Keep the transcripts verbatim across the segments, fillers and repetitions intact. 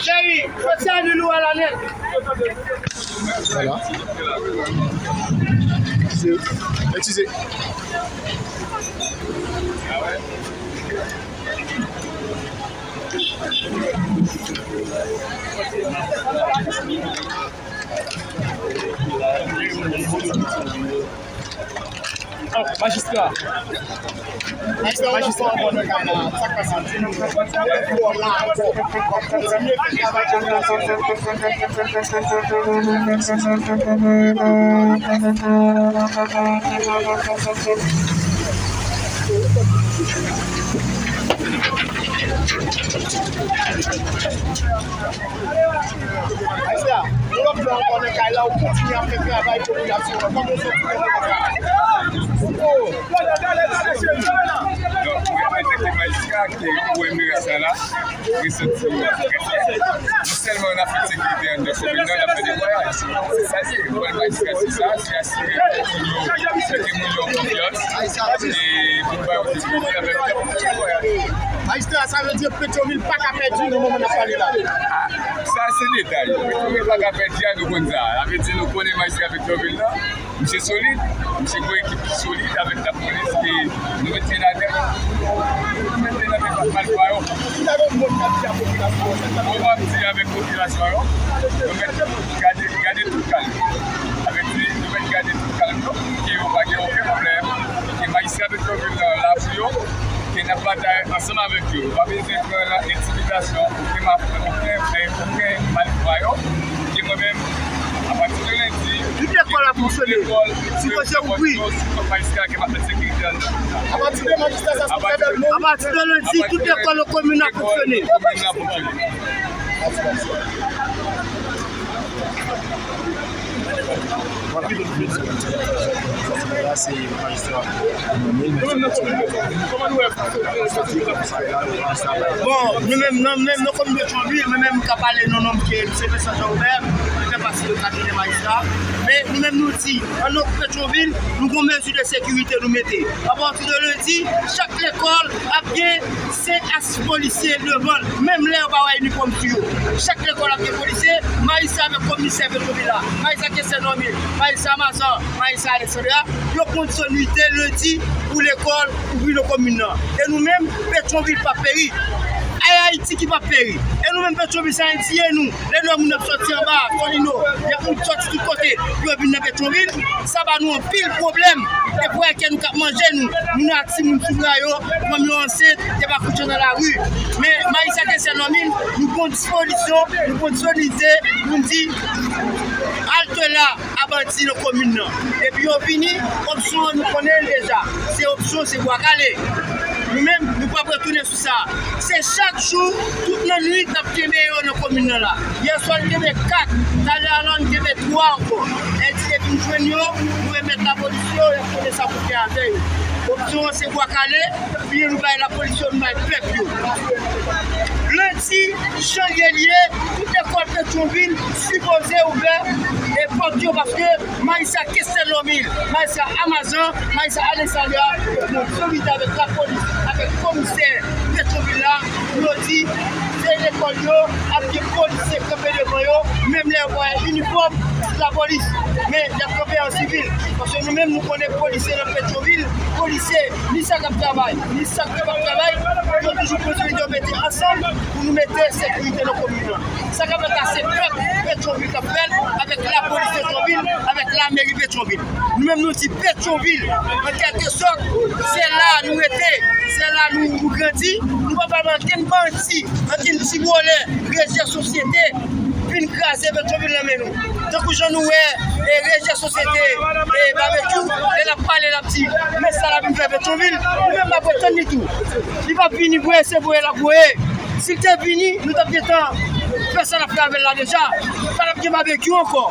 Cheri, soti a lil ou a la nèt. Vwala. Eskize. Oh, majistra. Majistra. Majistra, yon lòt fwa ankò nan kay la, ou kontinye ap fè travay popilasyon an. Kòman w santi w? Donk, mwen, an tan ke majistra ke goumen sa la, mwen santi mwen trè fyè. Non sèlman n ap fè sekirite anndan komin nan, n ap fè netwayaj. Se sa l ye, wòl majistra se sa, se asire ke moun yo mete moun yo an konfyans, e pou ba yo sekirite avèk netwayaj. Majistra, sa vle di Petyonvil pa ka pèdi nan moman n ap pale la. Sa se detay. Petyonvil pa ka pèdi a, nou konn sa. Sa vle di nou konnen majistra Petyonvil la, misye solid, misye gon ekip ki solid avèk lapolis ke nou mete ladan, nou mete nan men malfwa yo. Ki jan de mo n ap di a popilasyon an? Bon, m ap di avèk popilasyon yo, nou mèt gade, gade tout kalm. Sa vle di, nou mèt gade tout kalm yo, ke yo pa gen okenn pwoblèm, ke majistra Petyonvil la la pou yo, ke n ap batay ansanm avèk yo. Yo pa bezwen pran nan entimidasyon, okenn maf-, okenn, eh, okenn malfwa yo. Ke mwen menm, apati de lendi, tout lekòl ap fonksyone. Lekòl, sou kote ouvri. Sou kont majistra ke m ap mete sekirite anndan. Apati de lendi, tout lekòl nan komin nan ap fonksyone. Komin nan ap fonksyone. Vwala. La, se majistra. Bon, nou menm, nou menm, nan komin Petyonvil, mwen menm, m ka pale nan non m ke se Vincent Jean Robert, m fè pati de kabinè majistra. Men nou menm, nou di, an non Petyonvil, nou gon mezi de sekirite nou mete. Apati de lendi, chak lekòl ap gen senk a sis polisye devan l, menm lè yo pa wè inifòm sou yo. Chak lekòl ap gen polisye, majistra avèk komisè Petyonvil la, majistra Kester Normil, majistra Amazan, majistra Alexandre, yo konn sonite lendi pou lekòl ouvri nan komin nan. E nou menm, Petyonvil p ap peri. E Ayiti ki p ap peri. E nou menm, Petyonvil, sa endiye nou. Lè nou wè moun ap sòti anba Solino, y ap sòti tout kote pou yo vin nan Petyonvil, sa ba nou anpil pwoblèm. E pou wè ke nou k ap manje nou, nou nan timoun sou bra yo, fanm yo ansent, y ap akouche nan lari. Men majistra Kester Normil, nou pran dispozisyon, nou pran disponibilite pou n di, halte la a bandi nan komin nan. Epi yo vini, opsyon an nou konnen l deja. Se opsyon, se bwa kale. Nou menm, nou p ap retounen sou sa. Se chak jou, tout lannwit, n ap kenbe yo nan komin nan la. Yèswa, n kenbe kat, talè a la, n kenbe twa ankò. Èdi depi n jwenn yo, nou remèt lapolis yo, y ap konnen sa pou fè avè yo. Opsyon an se bwa kale, byen nou bay lapolis yo, nou bay pèp yo. Lendi, jan l ye l ye, tout lekòl Petyonvil sipoze ouvè e pòt yo, paske majistra Kester Normil, majistra Amazan, majistra Alexandre, nou solidarite avèk lapolis, avèk komisè Petyonvil la, pou yo di se lekòl yo ap gen polisye kanpe devan yo, menm lè yo pa wè inifòm lapolis, men y ap kanpe an sivil. Paske nou menm, nou konnen polisye nan Petyonvil, polisye, ni sa k ap travay, ni sa k pa p ap travay, yo toujou pran sou yo mete ansanm pou nou mete sekirite nan komin nan. Sa k ap fèt la, se pèp Petyonvil k ap fè l, avèk lapolis Petyonvil, avèk lameri Petyonvil. Nou menm, nou di Petyonvil, an kèlkesòt, se la nou rete, se la nou, nou grandi. Nou pa pral ankenn bandi, ankenn ti vòlè, rejè sosyete vin kraze Petyonvil nan men nou. Tankou jan nou wè, e, rejè sosyete, e, Babekyou, e l ap pale, l ap di, men sa l ap vin fè Petyonvil, nou menm n ap retann li tou. Li p ap vini voye, se voye l ap voye. Si l te vini, nou t ap gentan fè sa n ap fè avè l la deja. Pa t ap gen Babekyou ankò.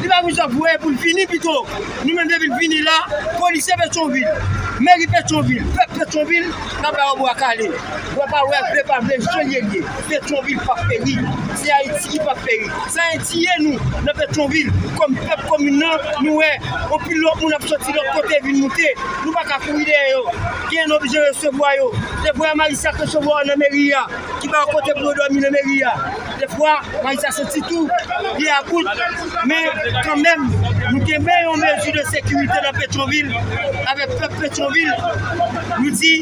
Li pa bezwen voye pou l vini pito. Nou menm depi l vini la, polisye Petyonvil, Meri Petyonvil, pèp Petyonvil, n ap ba yo bwa kale. Vle pa vle, vle pa vle, jan l ye l ye. Petyonvil p ap peri. Se Ayiti ki p ap peri. Sa Ayiti ye nou nan Petyonvil. Kòm pèp komin nan, nou wè, anpil lòt moun ap soti lòt kote vin moute. Nou pa ka kouri dèyè yo. Gen nou oblije resevwa yo. Lè frè Marisa k resevwa yo nan meri a, ki ba yo kote pou yo dòmi nan meri a. Defwa, Marisa santi tou, pye a kout, men kanmenm, nou kenbe yon mezi de sekirite nan Petyonvil, avèk pèp Petyonvil. Nou di,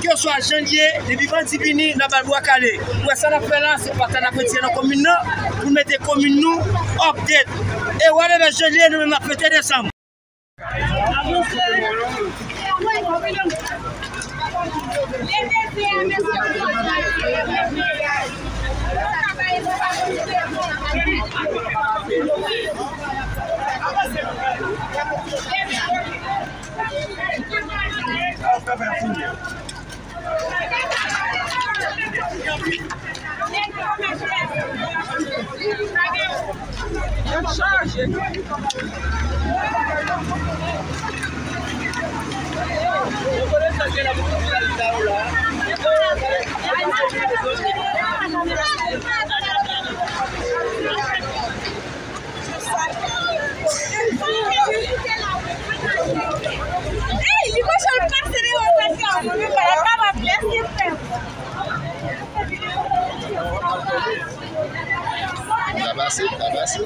kèlkeswa jan l ye, depi bandi vini, n ap ba l bwa kale. Ou wè sa n ap fè la, se pata n ap retire nan komin nan, pou n mete komin nou update. E w a leve jan l ye, nou menm n ap fete desanm. Ey, li manje l pase devan tèt yo, mwen menm pa kapab, lèse frè m. Sa pase, sa pase.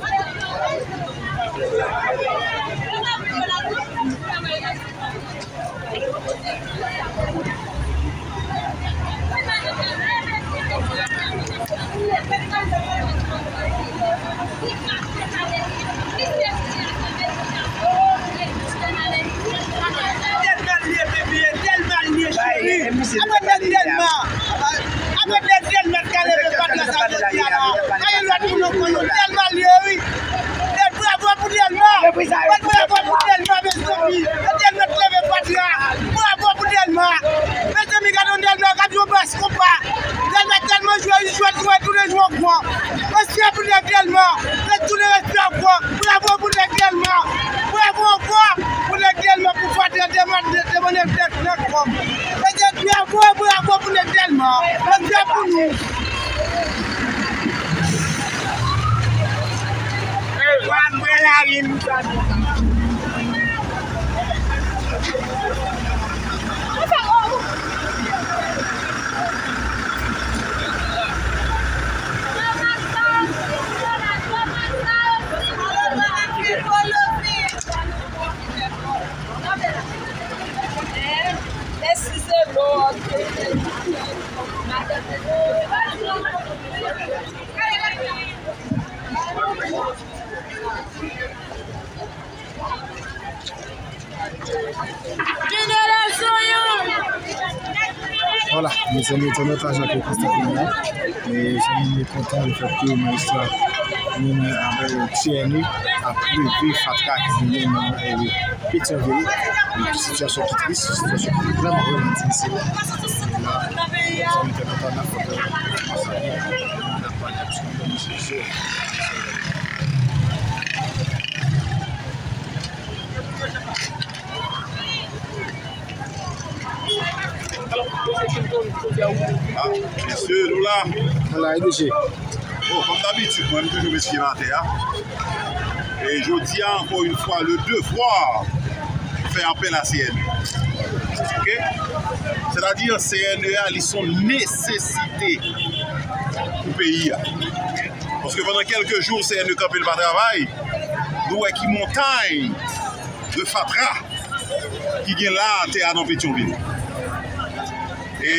Dèlma l ye, bebe, Dèlma l ye, cheri. Ape de Dèlma. Ape de Dèlma k ka leve fatra sa jodi a la. Kay lòt moun ankò yo, Dèlma l ye, wi. Dèl-, bravo pou Dèlma. Bravo pou Dèlma, mezanmi. Dèlma k leve fatra. Bravo pou Dèlma. Mezanmi, gade yon Dèlma k ap jwe yon bas konpa. Dèlma tèlman jwe, li jwe, jwe, tounen jwe ankò. Respè pou nèg Dèlma. Ret tounen respè ankò. Bravo pou nèg Dèlma. Bravo ankò pou nèg Dèlma pou fatra Dèlma, Dèlma nèg nèg nèg kòm. Mesye, bravo, bravo pou nèg Dèlma. Respè pou nou. Vwala, mezanmi, entènot la, jan ke w konstate la, e, zanmi m, mwen kontan lefètke majistra nou menm avèk T N E ap leve fatra ki genyen nan, e, Petyonvil. E, sitiyasyon ki tris, sitiyasyon ki vrèman, vrèman difisil. E la, zanmi entènot la, n ap fè, n ap pale sou mesye. Ah, mesye, nou la. Nou la, e mesye. Bon, kòm dabitid, mwen, m toujou met pye m atè a. E jodi a, ankò yon fwa, le devwa fè apèl a C N E. Oke? Sètadi, C N E a, li se yon nesesite pou peyi a. Paske pandan kèlke jou, C N E kanpe, l pa travay, nou wè ki montay de fatra ki gen la atè a nan Petyonvil. E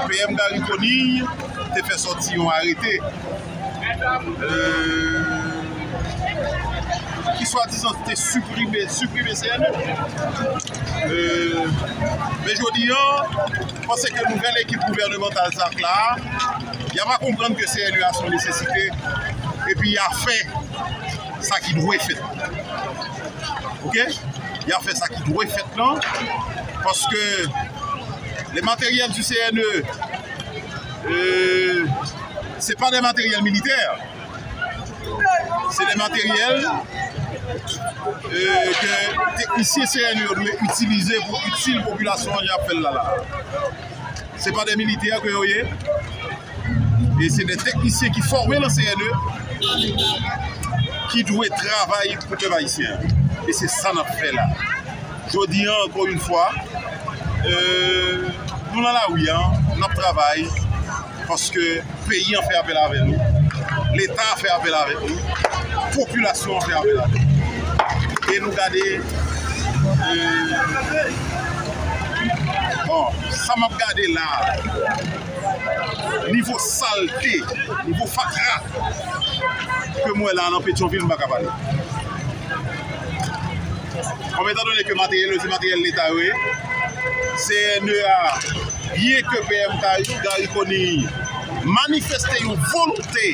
P M Garry Conille te fè sòti yon arete, e, ki swadizan te siprime, siprime C N E. E, men jodi a, m panse ke nouvèl ekip gouvènemantal sa k la a, y a pa konprann ke C N E a se yon nesesite, epi y a fè sa ki dwe fèt. Oke? Y a fè sa ki dwe fèt lan, paske le matériel du C N E, euh, c'est pas des matériels militaires. C'est des matériels e, ke teknisyen C N E yo dwe itilize pou itil popilasyon an jan y ap fè l la la. Se pa de militè ke yo ye. E se de teknisyen ki fòme nan C N E ki dwe travay pou pèp ayisyen an. E se sa n ap fè la. Jodi an, ankò yon fwa, e, nou nan lari a, n ap travay, paske peyi an fè apèl avè nou, Leta fè apèl avè nou, popilasyon an fè apèl avè nou. E nou gade, e, bon, sa m ap gade la, nivo salte, nivo fatra ke m wè la nan Petyonvil, m pa ka pale. Kòm etandone ke materyèl yo se materyèl Leta yo ye, C N E a, byen ke P M Gary Conille manifeste yon volonte,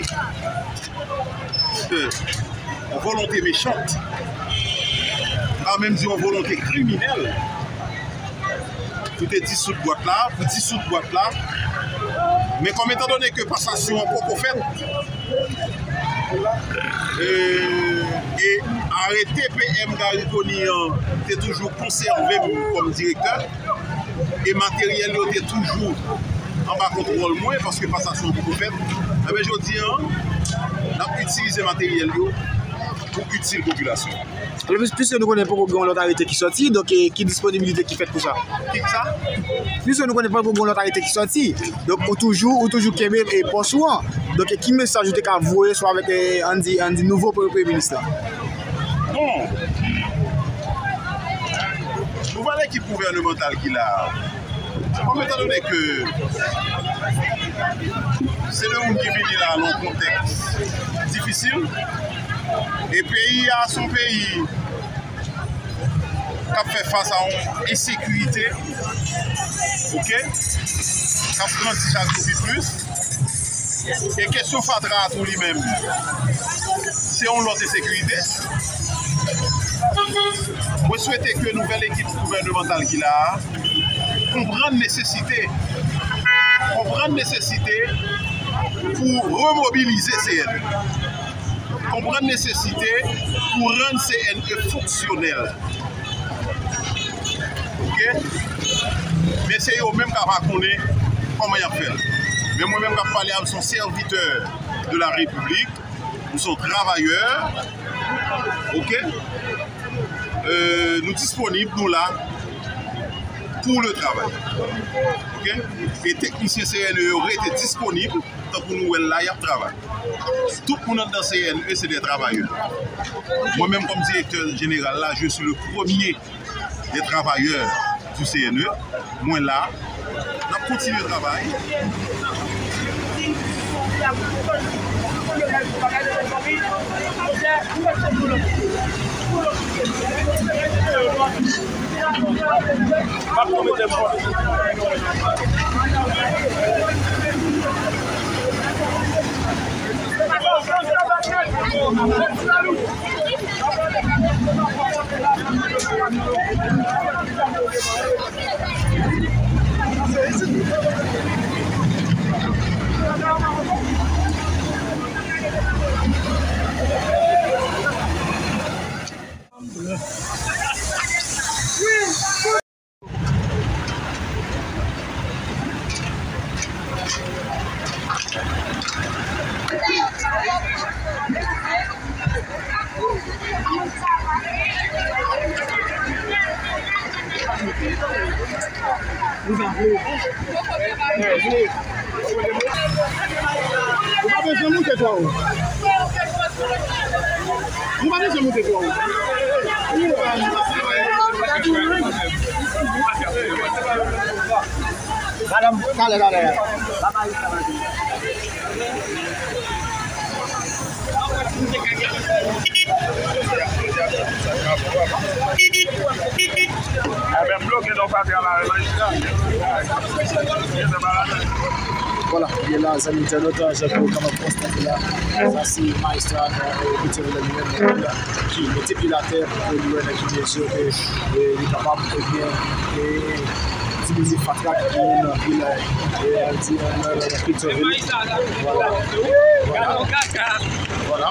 yon volonte mechant, m pa menm di yon volonte kriminèl, pou te disoud bwat la, pou disoud bwat la. Men kòm etandone ke pasasyon an poko fèt, e, e arete P M Gary Conille an te toujou konsève m kòm direktè, e materyèl yo te toujou anba kontwòl mwen, paske pasasyon an poko fèt. Enben, jodi an, n ap itilize materyèl yo pou itil popilasyon. Alò, pis-, piske nou konnen poko gen yon lòt arete ki sòti, donk, e, ki disponibilite ki fèt pou sa? Ki sa? Piske nou konnen poko gen yon lòt arete ki sòti, donk, ou toujou, ou toujou kenbe, e, pòs ou an. Donk, e, ki mesaj ou te ka voye sou avèk, e, ann di, ann di nouvo pre-, premye minis la? Bon, nouvèl ekip gouvènemantal ki la a, kòm etandone ke se de moun ki vini la nan yon kontèks difisil, e peyi a se yon peyi k ap fè fas a yon ensekirite, oke, k ap grandi chak jou pi plis. E kesyon fatra a tou li menm, se yon lòt ensekirite. Mwen swete ke nouvèl ekip gouvènemantal ki la a konprann nesesite, konprann nesesite pou remobilize C N E, konprann nesesite pou rann C N E fonksyonèl. Oke? Men se yo menm k ap konnen kòman y ap fè l. Men mwen menm k ap pale a, m se yon sèvitè de la Repiblik, m se yon travayè. Oke? E, nou disponib, nou la pou le travay. Oke? E teknisyen C N E yo rete disponib, tankou nou wè l la, y ap travay. Tout moun anndan C N E se de travayè. Mwen menm kòm direktè jeneral la, je suis le premier des travailleurs du C N E. Mwen la, n ap kontinye travay. Ou pa bezwen moute twò wo. Ou pa bezwen moute twò wo. Madanm, talè, talè. Ebyen, m bloke non, pa travay la. Vwala, byen la, zanmi entènot, jan ke w kapab konstate la, sa se majistra, e, Petyonvil li menm, ki mete pye l atè pou ke li wè nan ki mezi ke, e, li kapab, ebyen, e, itilize fatra ki genyen nan vil, e, di, nan, nan, nan Petyonvil. Vwala. Vwala. Vwala.